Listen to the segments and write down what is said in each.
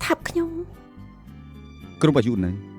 ថាប់ខ្ញុំ គ្រប់អាយុនៅ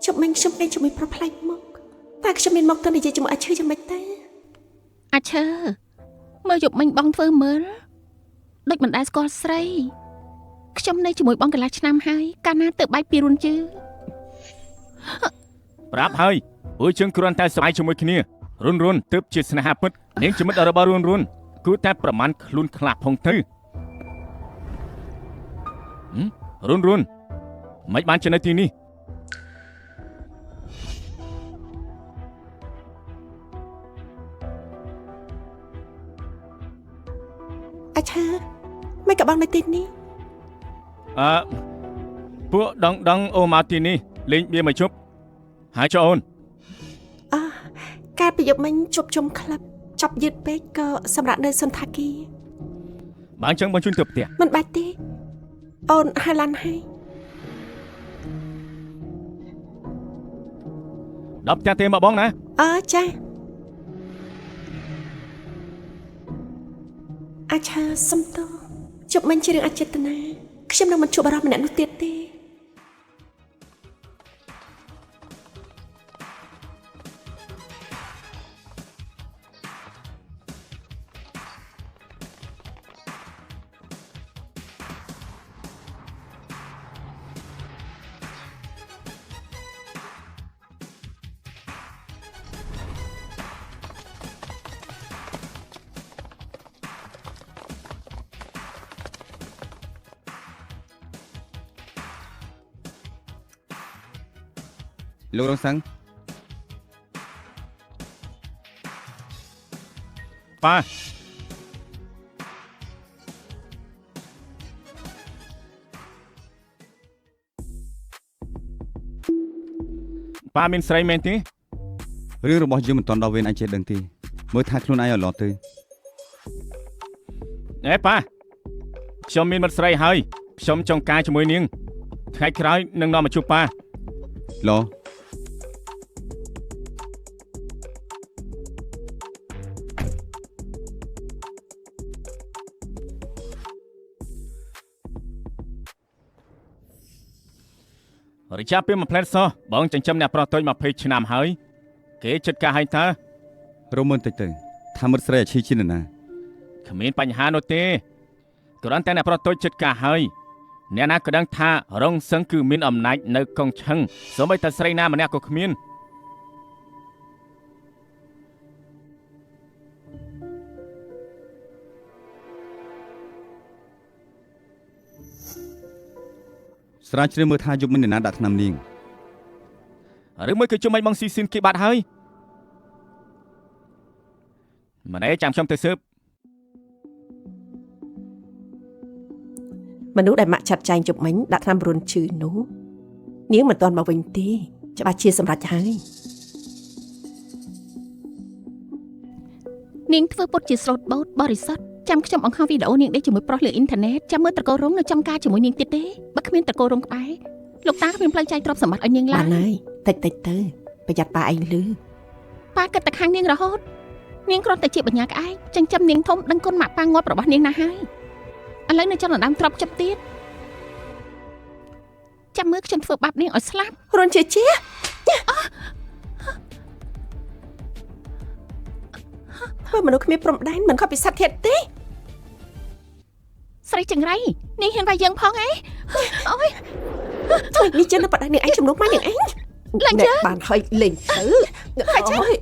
ជប់មិញខ្ញុំដេកជាមួយប្រុសប្លែកមុខតែខ្ញុំមានមកទៅនិយាយជាមួយអាឈឺយ៉ាងម៉េចទេ អាឈើមើលយប់មិញបងធ្វើមើលដូចមិនដែលស្គាល់ស្រីខ្ញុំនៅជាមួយបងកន្លះឆ្នាំហើយកាលណាទៅបែកពីរុនជឺ ប្រាប់ហើយពួកយើងគ្រាន់តែសប្បាយជាមួយគ្នារុនរុនទើបជាស្នេហាពិតនាងជាមិត្តរបស់រុនរុនគួរតែប្រមាណខ្លួនខ្លះផងទៅរុនរុនមិនបានជានៅទីនេះ អាឆាមិនក៏បងនៅទីនេះ អើពួកដងដងអូមកទីនេះលេងបៀមួយជប់ហើយចុះអូន អើកាលពីយប់មិញជប់ជុំក្លឹបចាប់យឺតពេកក៏សម្រាប់នៅសន្តាគារ បើអញ្ចឹងបងជូនទៅផ្ទះ មិនបាច់ទេអូនហៅឡានហើយ ដល់ផ្ទះទេមកបងណា អើចាអាឆាសុំទោសជប់មិញជារឿងអចេតនាខ្ញុំនឹងមិនជួបអារម្មណ៍ម្នាក់នោះទៀតទេ លោករងសឹង ប៉ាប៉ាមានស្រីមែនទេ រឿងរបស់យើងមិនទាន់ដល់វេនអញចេះដឹងទេមើលថាខ្លួនឯងឲ្យល្អទៅ អេប៉ាខ្ញុំមានមិត្តស្រីហើយខ្ញុំចង់ការជាមួយនាងថ្ងៃក្រោយនឹងនាំមកជួបប៉ា ល្អ រយៈពេលមួយផ្លែតសោះបងចិញ្ចឹមអ្នកប្រុសតូច20ឆ្នាំហើយគេចិត្តការឲ្យតើ រមមើលបន្តិចទៅថាមិត្តស្រីអាឈីជានរណា គ្មានបញ្ហានោះទេគ្រាន់តែអ្នកប្រុសតូចចិត្តការហើយអ្នកណាក៏ដឹងថារងសឹងគឺមានអំណាចនៅកងឆឹងសូម្បីតែស្រីណាម្នាក់ក៏គ្មាន ស្រាវជ្រាវមើលថាយប់មិញនរណាដាក់ថ្នាំនាង ឬមួយគឺជុំឲ្យបងស៊ីស៊ីនគេបាត់ហើយម្នេះចាំខ្ញុំទៅស៊ើប មនុស្សដែលម៉ាក់ចាត់ចែងជប់មិញដាក់ថ្នាំរុនជឺនោះនាងមិនទាន់មកវិញទេច្បាស់ជាសម្រេចហើយ នាងធ្វើពុតជាស្លូតបូតបរិសុទ្ធចាំខ្ញុំបង្ហោះវីដេអូនាងដេកជាមួយប្រុសលើអ៊ីនធឺណិតចាំមើលត្រកូលរងនៅចំការជាមួយនាងទៀតទេបើគ្មានត្រកូលរងក្បែរលោកតាគ្មានផ្លូវចែកទ្រព្យសម្បត្តិឲ្យនាងឡើយ បានហើយតិចតិចទៅប្រយ័ត្នប៉ាឯងលឺ ប៉ាគិតតែខាងនាងរហូតនាងគ្រាន់តែជាបញ្ញាក្អែកចិញ្ចឹមនាងធំដឹងគុណម៉ាក់ប៉ាងាប់របស់នាងណាស់ហើយឥឡូវនៅចំដណ្ដើមទ្រព្យខ្ញុំទៀតចាំមើលខ្ញុំធ្វើបាបនាងឲ្យស្លាប់ រុនជាជាធ្វើមនុស្សគ្មានព្រំដែនមិនខុសពីសត្វធាតុទេ ស្រីចង្រៃនាងហ៊ានវាយយើងផងអីអូយ ធ្វើនេះចឹងនៅបដិនាងឯងជំនួសមកនាងឯង ឡើងជើង បានហើយលេងទៅ ហើយចេះ អូយ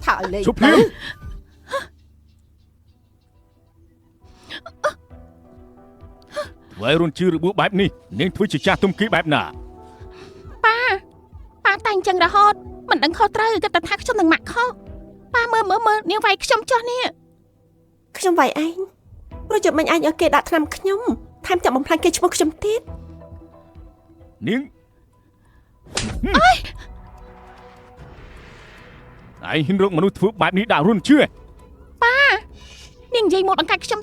ថាឲ្យលេង ជប់ភ្លាមធ្វើឲ្យរុនជឿរបួសបែបនេះនាងធ្វើជាចាស់ទុំគីបែបណា ប៉ាប៉ាតែអញ្ចឹងរហូតមិនដឹងខុសត្រូវគិតតែថាខ្ញុំនឹងម៉ាក់ខុសប៉ាមើលមើលមើលនាងវាយខ្ញុំចុះនេះ ខ្ញុំវាយឯងព្រោះជប់មិញឯងឲ្យគេដាក់ថ្នាំខ្ញុំ ថែមទាំងបំផ្លាញកេរ្តិ៍ឈ្មោះខ្ញុំទៀត នាងឯងហ៊ានរកមនុស្សធ្វើបែបនេះដាក់រុនជឿ នាងនិយាយមកបង្កាច់ខ្ញុំ